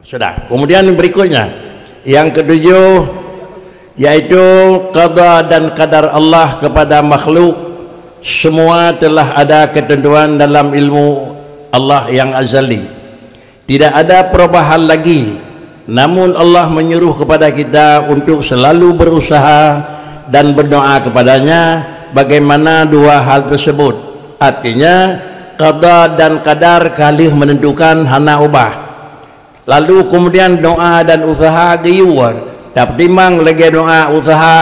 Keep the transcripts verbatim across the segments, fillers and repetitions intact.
Sudah. Kemudian berikutnya, yang ketujuh, yaitu qada dan qadar Allah kepada makhluk, semua telah ada ketentuan dalam ilmu Allah yang azali. Tidak ada perubahan lagi. Namun Allah menyuruh kepada kita untuk selalu berusaha dan berdoa kepada-Nya bagaimana dua hal tersebut. Artinya, qada dan qadar ka lheueh menentukan, hana ubah. Lalu kemudian doa dan usaha geuyue tapeutimang lagée doa usaha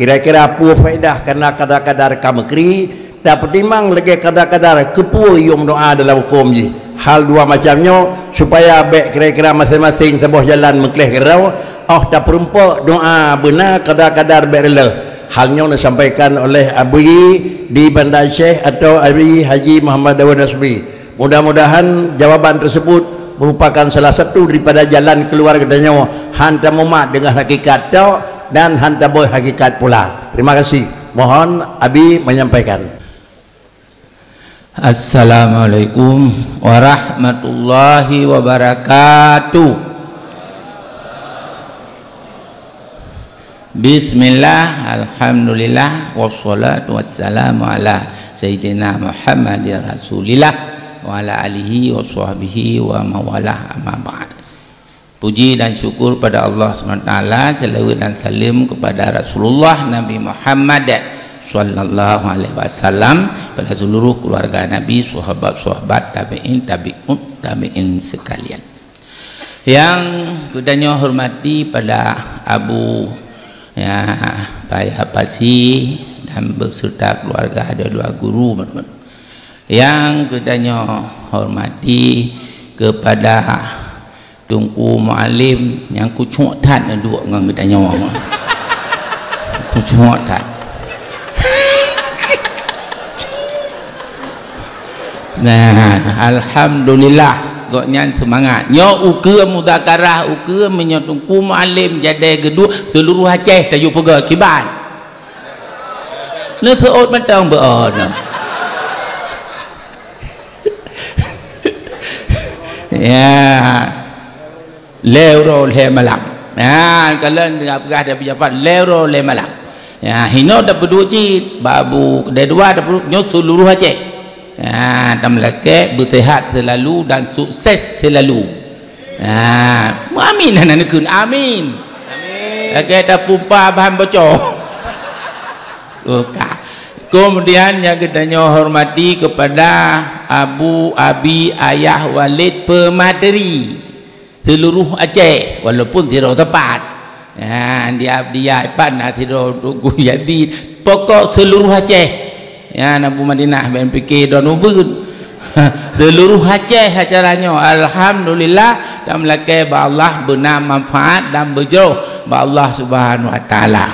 kira-kira peue faedah, karena kadar-kadar ka meukri, tapeutimang lagée kadar-kadar keupeue yuem doa dalam huköm jih. Hal dua macam nyoe supaya bék kira-kira maséng-maséng saboh jalan meukleh keudroe, óh tapeurumpok doa beuna kadar-kadar bék reuloh. Hal nyoe disampaikan oleh Abi di Banda Aceh atau Abi Haji Muhammad Daud Nasbi. Mudah-mudahan jawaban tersebut merupakan salah satu daripada jalan keluar geutanyoe, han tamumat deungon hakikat tok dan han taboh hakikat pula. Terima kasih. Mohon Abi menyampaikan. Assalamualaikum warahmatullahi wabarakatuh. Bismillah, alhamdulillah, wassalatu wassalamu ala Sayyidina Muhammadin Rasulillah, wa ala alihi wa sahbihi wa mawalah, amma ba'd. Puji dan syukur pada Allah subhanahu wa taala, selawat dan salam kepada Rasulullah Nabi Muhammad sallallahu alaihi wasallam, pada seluruh keluarga Nabi, sahabat-sahabat, tabi'in, tabi'ut tabi'in sekalian. Yang geutanyoe hormati pada Abu, ya, Paya Pasi dan beserta keluarga, ada dua guru. Yang geutanyoe hormati kepada Teungku Mualem nyang kucok that neuduek ngon geutanyoe. Kucok that. Nah, alhamdulillah, gobnyan seumangat. Nyoe ukeue muzakarah, ukeue meunyoe Teungku Mualem jadi geuduek, seuluruh Aceh tayue peugah kiban. Neuseuôt mantong beuo nyoe. Ya. Lhée uroe lhée malam. Ha, kalon teupeugah di Abu Jafar, lhée uroe lhée malam. Ya, hinoe tapeuduek cit, bak Abu Keudai dua tapeuduek, nyoe seuluruh Aceh. Ha, tameulakée beuseuhat seulalu dan sukses seulalu. Ha, amin hana neukheun, amin. Amin. Lagée tapumpa bahan bocor. Bukan. Kemudian nyang geutanyoe hormati kepada Abu Abi Ayah Walid Peumateri. Seuluruh Aceh, walaupun sidroe teumpat. Ya, di Abdiyah pat na sidroe Teungku Yazid. Pokok seuluruh Aceh. Ya, na Abu Madinah ben pike droe ubeut. Seuluruh Aceh acara nyoe, alhamdulillah, tameulakée bak Allah beuna manfaat dan beujroh bak Allah Subhanahu wa Taala.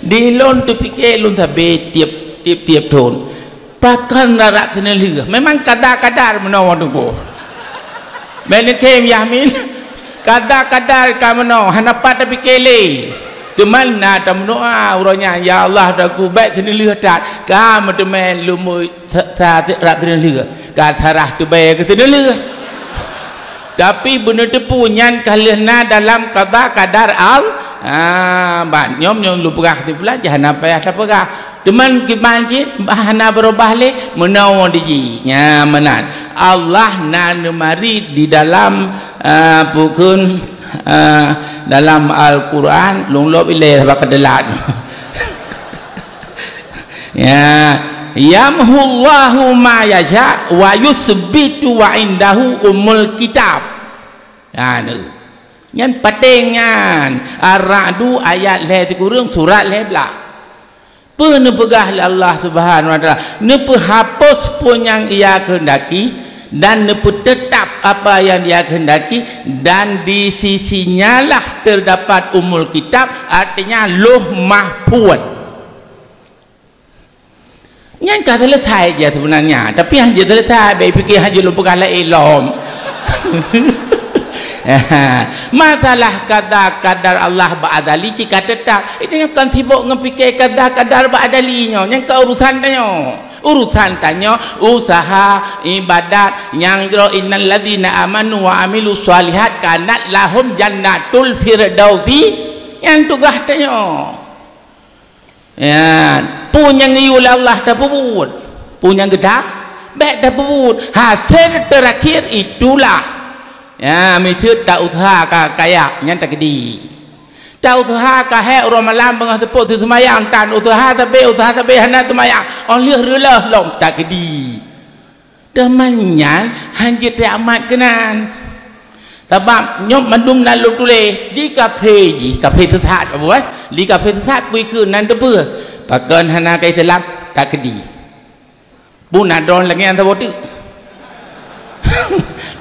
Di lôn teupike lôn sabe tieb, tieb-tieb thon. Pakon rab-rab seuneulheueh? Memang kadar-kadar meunoe Teungku. Bèk neukheun Yamin, kadar-kadar ka meunoe, hana pat tapike lé. Teuma na tameudoa uroe nyan, "Ya Allah, Teungku, bèk seuneulheueh that." Ka meuteumé lumbôi sa-, sa-, rab seuneulheueh. Ka sarah teubèe keu seuneulheueh. Tapi beuneuteupeu nyan ka lheueh na dalam qada qadar Al-, ha, ban nyoe, nyoe lôn peugah kesimpulan, jih hana payah tapeugah. Teuma kiban cit hana beurubah lé, meunoe di jih. Nyan meunan. Allah na neumari di dalam, eh, peue kheun, eh, dalam Al-Quran, lôn lop ilée sabab ka teulat. Ya, yamhullahu ma yasha wa yusbitu wa indahu ummul kitab. Ha, neu. Nyan paténg nyan. Ar-Ra'du ayat lhèe sikureueng, surat lhèe blah. Peue neupeugah lé Allah Subhanahu wa Taala? Neupeuhapus peue nyang Ia keuhendaki dan neupeuteutap apa nyang Ia keuhendaki, dan di sisi-Nya lah terdapat Ummul Kitab, artinya Lauh Mahfuz. Nyan ka seuleusai jih seubeunanya, tapi han jeuet seuleusai, bèk pike han jeuet lôn peugah laén lom. Masalah qada qadar Allah bak azali cit ka teutap. Itu nyan kon sibok ngon pike qada qadar bak azali nyoe, nyan ka urusan tanyoe. Urusan tanyoe usaha ibadat nyang jroh, innal ladzina amanu wa amilus shalihat kanat lahum jannatul firdausi, nyang tugaih tanyoe. Ya, peue nyang geuyue lé Allah tapeubuet, peue nyang geudak bék tapeubuet. Hasé terakhir itulah, ya, miseue ta useuha ka kaya, nyan takedi. Ta useuha ka hék uroe malam beungoh seupôt seumayang, tan useuha sabe, useuha sabe hana seumayang, óh lheueh reuloh lom takedi. Teuma nyan hana jeuet teuamat keunan. Sabab nyoe mandum na lôn tuléh di kafé jih, kafé teusat, apa, eh? Di kafé teusat pui keu nan teupeue. Pakon hana ka Islam, takedi. Pun na droe lagée nyan saboh teuk.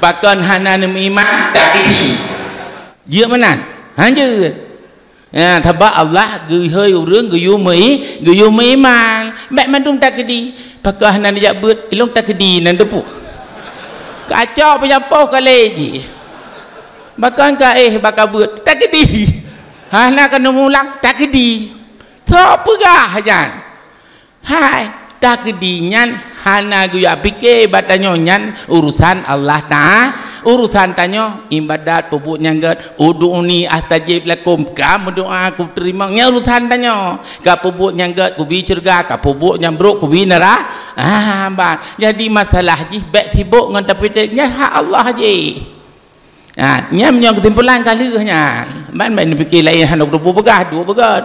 Pakon hana neumeuiman, takedi. Jeuet meunan? Hana jeuet. Ya, sabab Allah geuhôi ureuëng geuyue meu-, geuyue meuiman. Bék mandum takedi. Pakon hana neujak beuet, ilong takedi nan teupeue. Kacok peujapoh ka lé jih. Pakon ka éh baka beuet, takedi. Hana ka neumulang, takedi. Sok peugah nyan. Hai, takedi nyan hana geuyue pike bak tanyoe, nyan urusan Allah Taala. Urusan tanyoe ibadat, peubuet nyang gét, "Ud'uni astajib lakum", ka meudoá, ku teurimong, nyan urusan tanyoe. Ka peubuet nyang gét, kubi syeuruga, ka peubuet nyang brok, kubi neuraka. Ah, ban. Jadi masalah jih bék sibok ngon tapi nyan hak Allah jih. Ha, nyan meunyoe keusimpulan ka lheueh nyan. Ban, ban neupike laén hana geuteupeue peugah, duek beugét.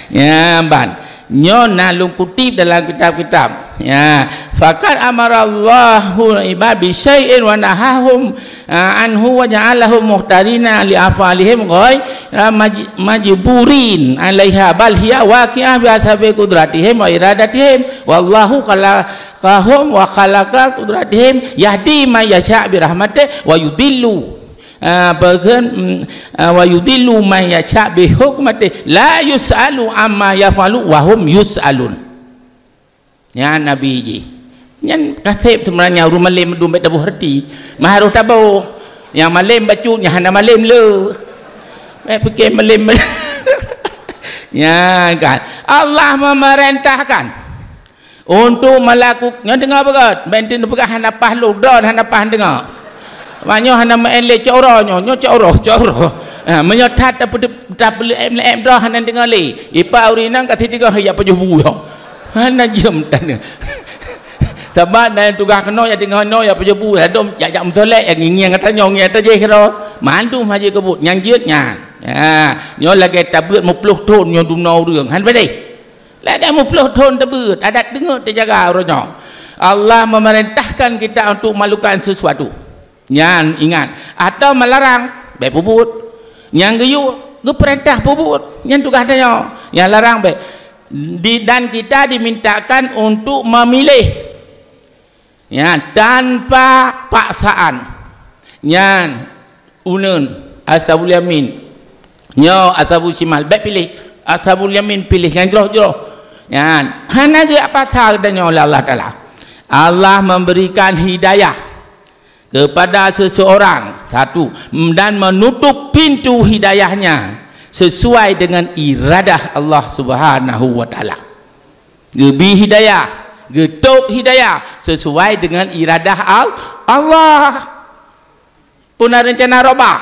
Ya, ban. Nyoe na lôn kutip dalam kitab-kitab. Ya, "Faqad amarallahu ibad bi syai'in wa nahahum, ah, anhu wa ja'alahum muhtarina li af'alihim ghaira maj-, majburin 'alaiha, bal hiya waqi'ah bi hasabi qudratihim wa iradatihim. Wallahu khala-, khalaqahum wa khalaqa qudratihim, yahdi man yasya bi rahmatih wa yudillu, ah, apa kheun, mm, ah, wa yudillu man yasya bi hukmatih, la yus'alu amma yaf'alu wa hum yus'alun." Nyan Nabi jih. Nyan kaseb seubeunanya ureuëng malem meudum bék taboh reuti. Meuharôh taboh. Nyang malem bacut, nyang hana malem le. Bék pike malem. Nyan kan. Allah memerintahkan. Untuk melakukan, nyoe deungoe beugét, ben teupeugah hana paih lôn, droe hana paih deungoe. Mak nyoe hana meu'en lé cok uroe nyoe, nyoe cok uroe, cok uroe. Ha, meunyoe that tapeu-, tapeuleum-leum droe hana deungoe lé. Ipak ureueng inong ka siteungoh jak pajoh bu nyoe. Hana jeuem tan. Sabab na nyang tugaih keunoe jak deungoe noe jak pajoh bu, ladôm jak, jak meusolek, jak ngieng-ngieng ata nyoe, ngieng ata jéh keudroe. Mandum hana jeuet keu buet, nyang jeuet nyan. Ha, nyoe lagèe tabeuet meuploh thon nyoe dumnoe ureueng. Han padeh. Lagèe meuploh thon teubeuet, adat deungoe teujaga uroe nyoe. Allah memerintahkan kita untuk melakukan sesuatu. Nyan ingat, atau melarang, bèk peubuet. Nyang geuyue, geupeurintah peubuet. Nyan tugaih tanyoe. Nyang larang bèk. Di, dan kita dimintakan untuk memilih. Ya, tanpa paksaan. Nyan uneun, ashabul yamin. Nyoe ashabul shimal, bèk piléh. Ashabul yamin piléh nyang jroh-jroh. Nyan, hana geupaksa geutanyoe lé Allah Taala. Allah memberikan hidayah kepada seseorang, satu, dan menutup pintu hidayahnya sesuai dengan iradah Allah Subhanahu wa Taala. Geubri hidayah, geutôb hidayah sesuai dengan iradah Al-, Allah. Peue na reuncana robah?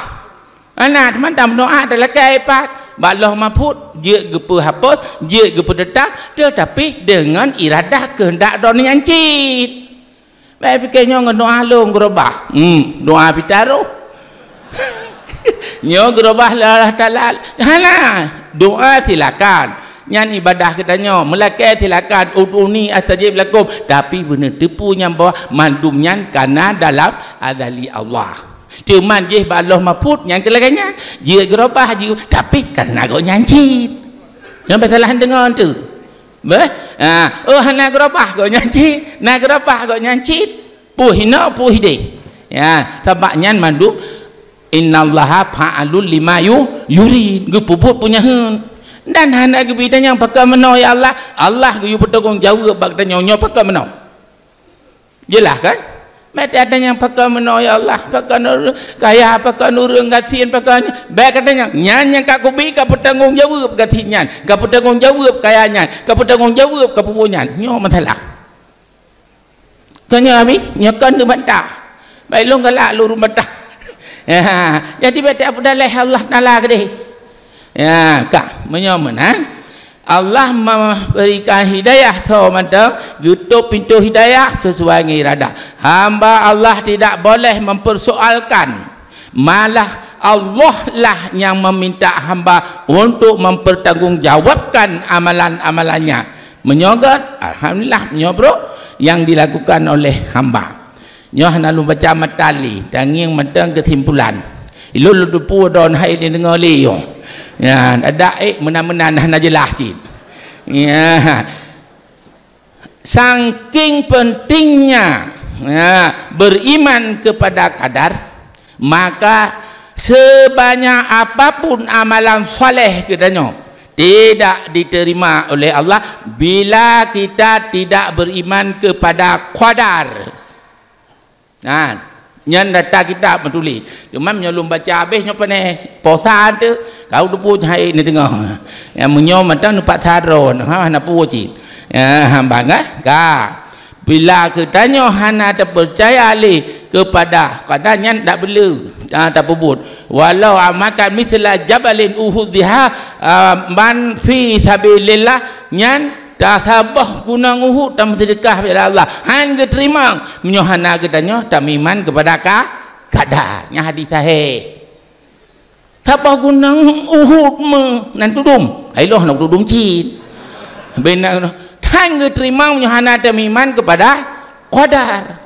Hana, teuma tameudoá talakèe pat. Bak Lauh Mahfuz, jeuet geupeuhapus, jeuet geupeuteutap, teutapi deungon iradah keuheundak Droeneuh nyang cit. Bèk pike nyoe ngon doá lôn geurobah. Hmm, doá pita roh. Nyoe geurobah lé Allah Taala. Hana, doá silakan. Nyan ibadah geutanyoe. Meulakèe silakan. "Ud'uni astajib lakum." Tapi beuneuteupeu nyang bahwa mandum nyan kana dalam azali Allah. Teuma jih bak Lauh Mahfuz nyang keu lagèe nyan. Jeuet geurobah jih, tapi kana gobnyan cit. Nyoe beusalah deungoe teuh. Beh? Ha, oh, hana geurobah gobnyan cit, na geurobah gobnyan cit. Peue hinoe, peue hideh. Ya, sabab nyan mandum, "Innallaha fa'alul lima yu-, yurid." Geupeubuet peue nyang heuet. Dan hana geubri tanyong pakon meunoe, ya Allah. Allah geuyue peutanggong jaweueb bak tanyoe nyoe pakon meunoe. Jeulaih kan? Bèk teunyang pakon meunoe, ya Allah, pakon ureueng kaya, pakon ureueng gasien, pakon, bèk teunyang. Nyan nyang ka kubi ka peutanggong jaweueb gasien nyan, ka peutanggong jaweueb kaya nyan, ka peutanggong jaweueb keupeue nyan. Nyoe masalah. Kon nyoe abi, nyoe kon neubantah. Bèk lôn galak lôn ureueng bantah. Ya, jadi bèk tapeudaleh Allah Taala keudeh. Ya, ka, meunyoe meunan, Allah memberikan hidayah soe mantong, geutôp pintoe hidayah sesuai ngon iradah. Hamba Allah tidak boleh mempersoalkan, malah Allah lah nyang meminta hamba untuk mempertanggungjawabkan amalan-amalannya. Meunyoe göt, alhamdulillah, meunyoe brôk, yang dilakukan oleh hamba. Nyoe hana lôn baca matan lé, tangieng mantong keusimpulan. Ilôn lôn teupeu droe hai neudeungoe lé nyoe. Ya, adak ék meunan-meunan hana jeulaih cit. Ya. Saking pentingnya, ya, beriman kepada qadar, maka sebanyak apapun amalan saleh geutanyoe tidak diterima oleh Allah bila kita tidak beriman kepada qadar. Nah, nyan data kitab meutuléh. Cuma meunyoe lôn baca habéh nyoe panéh, posa teuh, kau teupeu hai neudeungoe. Ya, meunyoe mantong neupaksa droe, ha, hana peue cit. Ya, ha, bangga, ka. Bila geutanyoe hana tapeucaya lé kepada qadar nyan dak beu le, ha, tapeubuet. Walau amaka mithla jabalin uhud diha, ah, man fi sabilillah, nyan tasaboh gunong Uhud tameuseudeukah bak Allah. Han geuteurimong meunyoe hana geutanyoe tameuiman keupada ka, qadar. Nyan hadis sahih. Saboh gunong Uhud meunan tudum. Hai loh na tudum cit. Bena han geuteurimong meunyoe hana tameuiman keupada qadar.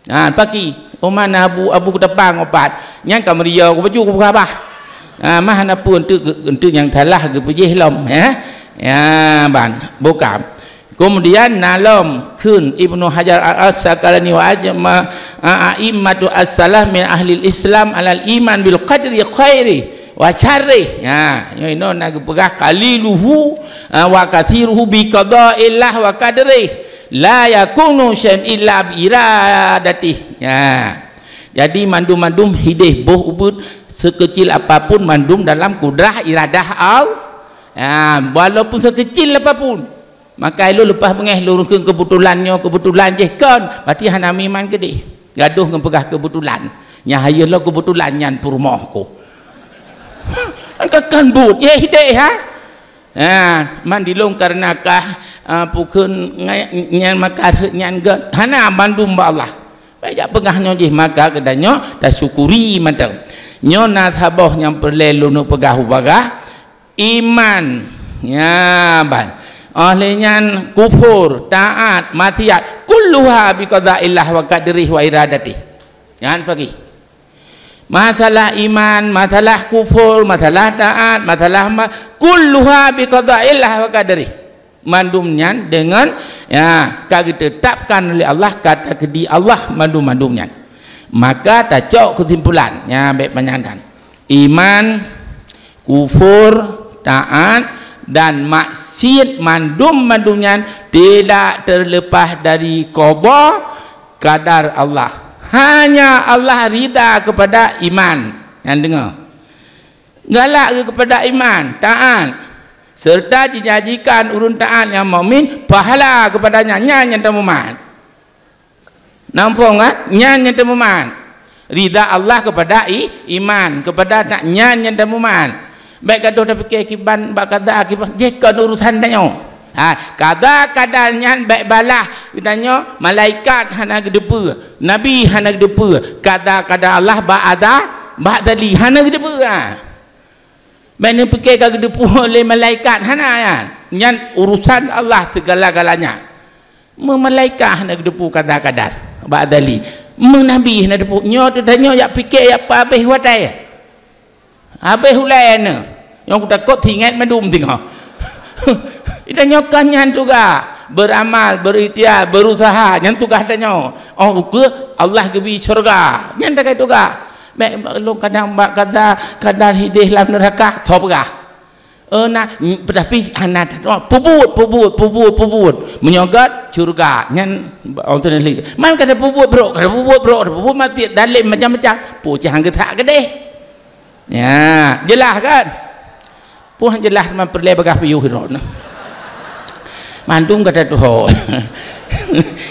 Ha, paki, oh, mana Abu, Abu Ketapang opat. Nyang ka meuria ku baju ku buka bah. Ha, mah na pun enteuk, enteuk nyang salah geupeujeh lom, ya. Ya, ban, buka. Kemudian na lom kheun Ibnu Hajar Al-Asqalani wa ajma, a-, a'immatu as-salaf min ahlil Islam alal iman bil qadri khairi wa syarri. Ha, nyoe inoe na geupeugah qaliluhu, ha, wa katsiruhu bi qadaillah wa qadrih. La yakunu syai'un illa bi iradatih. Ya. Jadi mandum-mandum hideh boh ubeut sekecil apapun mandum dalam kudrah iradah Allah. Ya, walaupun sekecil apapun. Maka ilôn leupah beungéh lôn kheun keubeutulan nyoe, keubeutulan jih kon, berarti hana meuiman keudeh. Gadoh ngon peugah keubeutulan. Nyang hayeue lom keubeutulan nyan peurumoh ku. Kan buet, ya hideh ha? Ha, mandilong kareuna kah, ah, pukon ngai-, nyan maka rhot nyan gét. Hana mandum bak Allah. Bèk jak peugah nyoe jih maka geutanyoe tasyukuri mantong. Nyoe na saboh nyang peureulèe lôn peugah ubagah iman. Nya ban. Oh lheueh nyan kufur, taat, maksiat, kulluha bi qadaillah wa qadrih wa iradatih. Nyan pagi. Masalah iman, masalah kufur, masalah taat, masalah ma-, kulluha bi qadaillah wa qadrih. Mandum nyan deungon, ya, ka geutetapkan oleh Allah, ka takeudi Allah mandum-mandum nyan. Maka tacok keusimpulan, ya, bèk panyangkan. Iman, kufur, taat, dan maksiat mandum-mandum nyan tidak terlepas dari qada qadar Allah. Hanya Allah rida kepada iman. Nyan deungoe. Galak geuh kepada iman, taat, serta dijanjikan ureueng taat nyang mukmin pahala kepadanya, nyan nyang tameuman. Namphong kan? Nyan nyang tameuman. Rida Allah kepada i-, iman, kepada ta-, nyan nyang tameuman. Bèk gadoh tapike kiban bak kada, kiban jih kon urusan tanyoe. Ha, kada-kada nyan bèk balah geutanyoe, malaikat hana geuteupeue, nabi hana geuteupeue, kada-kada Allah bak ada, bak tadi hana geuteupeue. Ha. Bèk neupike ka geuteupeue lé malaikat, hana nyan. Nyan urusan Allah segala-galanya. Meumalaikat hana geuteupeue kadar-kadar bak Azali. Meunabi hana teupeu. Nyoe teuh tanyoe jak pike jak peuhabéh watèe. Habéh ulèe nyoe. Nyang kutakot singet mandum singoh. Tanyoe kon nyan tugaih. Beramal, berikhtiar, berusaha. Nyan tugaih tanyoe. Oh, ukeue Allah geubri syeuruga. Nyan takai tugaih. Bèk lôn kadang bak kada, kadar hideh lam neuraka. Soe peugah? Eh, na, tapi hana that, oh, peubuet, peubuet, peubuet, peubuet. Meunyoe gét, syeuruga. Nyan, oh, tu dah lé. Man kada peubuet brok, kada peubuet brok, kada peubuet mati, dalem macam-macam. Pu cah hang geutak keudeh. Ya, jeulaih kan? Pu han jeulaih teuma peureulée bagah piôh droe. Mandum gata tuho.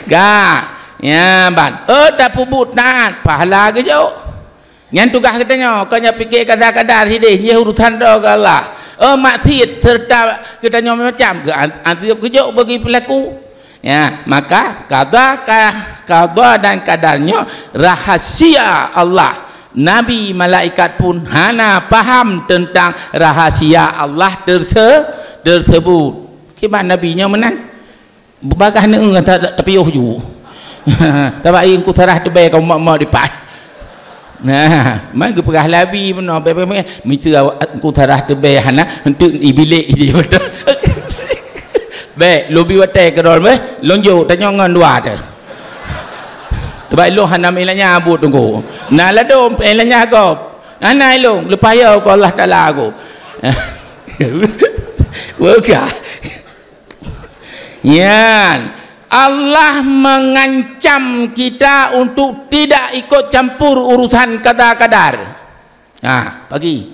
Ka, ya, ban. Eh, tapeubuet taát, pahala geujok. Nyan tugaih geutanyoe, kon nyoe pike kadar-kadar sideh, nyoe urusan droe keu Allah. Eh, maksiet serta geutanyoe macam, geu-, an-, azeueb geujok bagi pelaku. Ya, maka qada ka-, qada dan qadar nyoe rahasia Allah. Nabi, malaikat pun hana paham tentang rahasia Allah terse-, tersebut. Kiban Nabi nyoe meunan. Beubagah neueu ta-, ta-, tapiôh ju. Tabak Teungku Sarah teubée ka mak-mak dipat. Nah, mai geupeugah labi meunoe, be-, be-, be-, mita awak Teungku Sarah teubée hana, enteuk ibilek ide beutôi. Bék, lôn bi watée keudroe beh, lôn jok tanyoe ngon dua teuh. Tabak lôn hana meuilanya buet Teungku. Na ladôm ilanya gob. Hana ilôn, leupah yo keu Allah Taala aku. Bukan. Nyan, Allah mengancam kita untuk tidak ikut campur urusan qada qadar. Nah, pagi.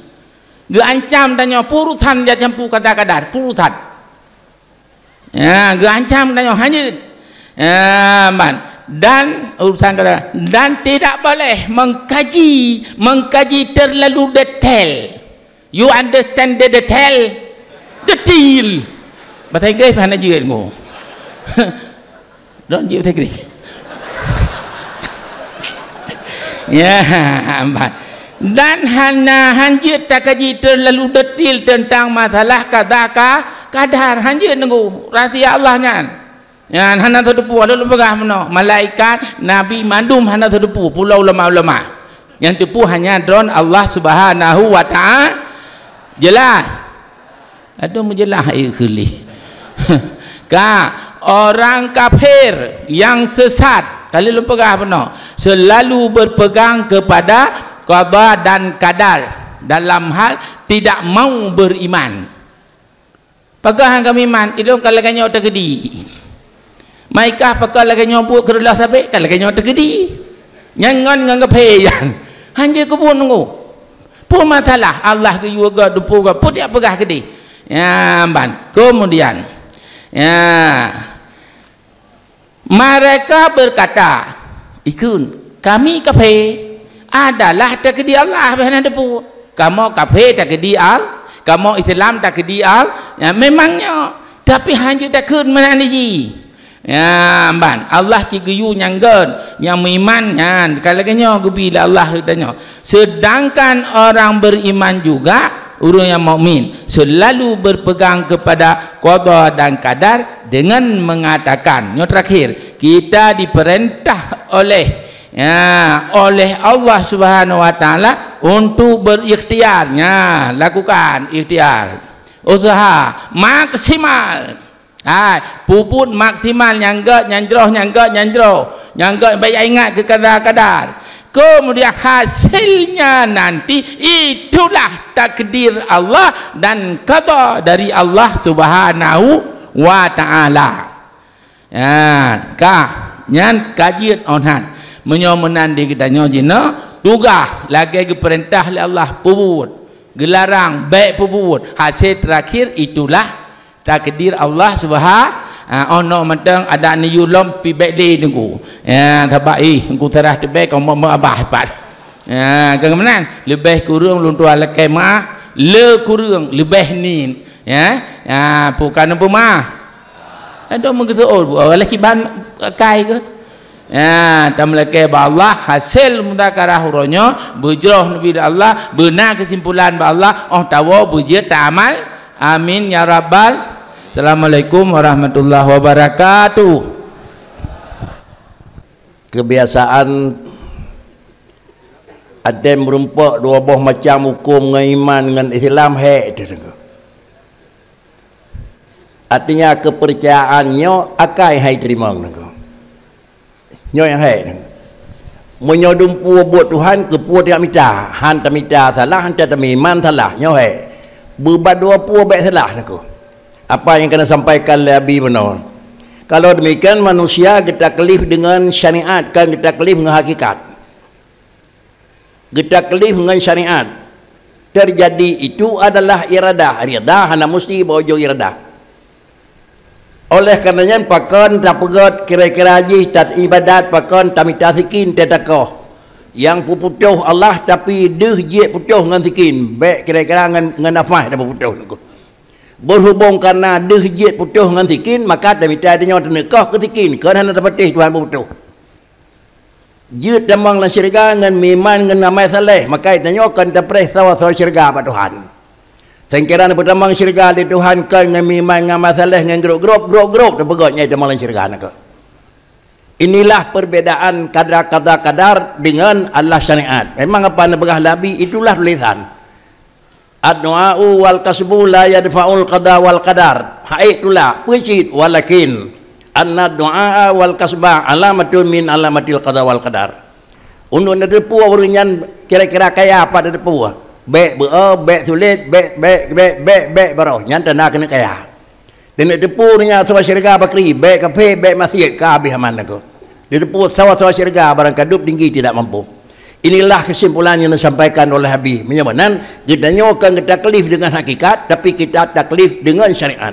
Geuancam tanyoe, "Urusan jak campur qada qadar, urusan." Ya, geuancam tanyoe, hana. Ya, man. Dan urusan qada, dan tidak boleh mengkaji, mengkaji terlalu detail. You understand the detail? Detail. Bahasa Inggris hana jeuet ngo. Don't jeuet bahasa Inggris. Ya, amat. Dan hana hanjeuet takaji terlalu detail tentang masalah qada ka-, qadar. Hanjeuet nunggu rahsia Allah nyan. Nyan hana tateupeue, lôn peugah meunoe, malaikat, nabi, mandum hana tateupeue, pula ulama-ulama. Nyang teupeue hanya Droen Allah Subhanahu wa Ta'ala. Jeulaih? Aduh, meujeulaih, eh, keulih. Ka, orang kafir yang sesat, kali lôn peugah meunoe, selalu berpegang kepada qada dan qadar dalam hal tidak mau beriman. Pakon han ka meuiman, ilôn ka lagée nyoe teukeudi. Maikah pakon lagée nyoe buet keu reuloh sabe, ka lagée nyoe teukeudi. Nyan ngon, ngon geuphé nyan. Hanjeuet keubuet nunggu. Peue masalah Allah geuyue gét, dumpeue gét, peue tiak peugah keudeh. Ya, ban. Kemudian, ya. Mereka berkata, ikheun, "Kami kafé adalah takdir Allah, bah na depu. Kamoe kafé takdir Al-, kamoe Islam takdir Al-," ya, memang nyoe. Tapi hanjeuet takheun meunan jih. Ya, ban, Allah cit geuyue nyang gét, nyang meuiman nyan, ka lagée nyoe geubi lé Allah geutanyoe. Sedangkan orang beriman juga, ureuëng nyang mukmin, selalu berpegang kepada qada dan qadar dengan mengatakan, nyoe terakhir, kita diperintah oleh, ya, oleh Allah Subhanahu wa Taala untuk berikhtiar. Ya, lakukan ikhtiar. Usaha maksimal. Hai, peubuet maksimal nyang gét, nyang jroh, nyang gét, nyang jroh. Nyang gét, baik ingat keu kadar-kadar. Kemudian hasilnya nanti itulah takdir Allah dan qada dari Allah Subhanahu wa Taala. Ya, ka, nyan ka jeuet 'oh nyan. Meunyoe meunan di geutanyoe jinoe, tugaih lagée geupeurintah lé Allah peubuet, geularang bék peubuet, hasé teurakhir itulah takdir Allah Subha-, ha, 'oh noe mantong adak neuyue lom pih bék lé teungku. Ya, sabab ih, teungku sarah teubée ka meu-, meuabah pat. Ya, keu meunan, leubeh kureueng lôn tuan lakée meuah, le kureueng leubeh nit. Ya, ya, bukan peumah. Aduh, meugeuseuôt, oh, lé kiban kai ke? Ya, tameulakée bak Allah, hasil muzakarah uroe nyoe, beujroh neubi lé Allah, beuna keusimpulan bak Allah, 'oh tawoe beujeuet taamal. Amin ya rabbal. Assalamualaikum warahmatullahi wabarakatuh. Kebiasaan até meurumpok dua boh macam huköm ngon iman ngon Islam hék teuh. Artinya, keupeurcayaan nyoe akai hai teurimong nyoe. Nyoe nyang hék. Meunyoe dumpeue buet Tuhan, keupeue tajak mita? Han tamita salah, han tameuiman salah. Nyoe hék. Beubat dua pue bék salah nangku. Apa nyang kana sampaikan lé Abi bunoe. Kalau demikian, manusia geutaklif deungon syariat, kon geutaklif ngon hakikat. Geutaklif ngon syariat. Terjadi itu adalah iradah. Iradah hana musti bak ujong iradah. Oleh karena nyan, pakon tapeugét kira-kira jih tat ibadat, pakon tamita sikin tatakoh. Nyang peuputôh Allah, tapi deuh jeuet putôh ngon sikin, bék kira-kira ngon, ngon nafah tapeuputôh nangku. Berhubung karena deuh jeuet putôh ngon sikin, maka tamita tanyoe taneuk koh keu sikin, kon hana tapatéh Tuhan peuputôh. Jeuet tamong lam syeuruga ngon meuiman ngon amai saleh, maka tanyoe kon tapreh sawa-sawa syeuruga bak Tuhan. Sengkira neupeutamong syeuruga lé Tuhan kon ngon meuiman ngon amai saleh ngon grob-grob, grob-grob tapeugét nyang tamong lam syeuruga nangku. Inilah perbedaan kadar-kadar kadar dengan Allah syariat. Memang apa neupeugah Nabi, itulah tulisan. Ad-du'a'u wal kasbu la yadfa'ul qada wal qadar. Hai tulak, peue cit, walakin anna du'a'a wal kasba alamatun min alamatil qada wal qadar. Untuk neuteupeue ureuëng nyan kira-kira kaya apa neuteupeue. Bék beu, bék sulet, bék, bék, bék, bék, bék baroh. Nyan tanda keuneuk kaya. Neuteupeue ureuëng nyan sawa syeuruga bakri, bék kaphé, bék maksiet, ka habéh aman nangku. Neuteupeue sawa-sawa syeuruga barang ka dub tinggi tidak mampu. Inilah kesimpulan yang disampaikan oleh Abi. Meunyoe meunan, geutanyoe kon geutaklif dengan hakikat, tapi kita taklif dengan syariat.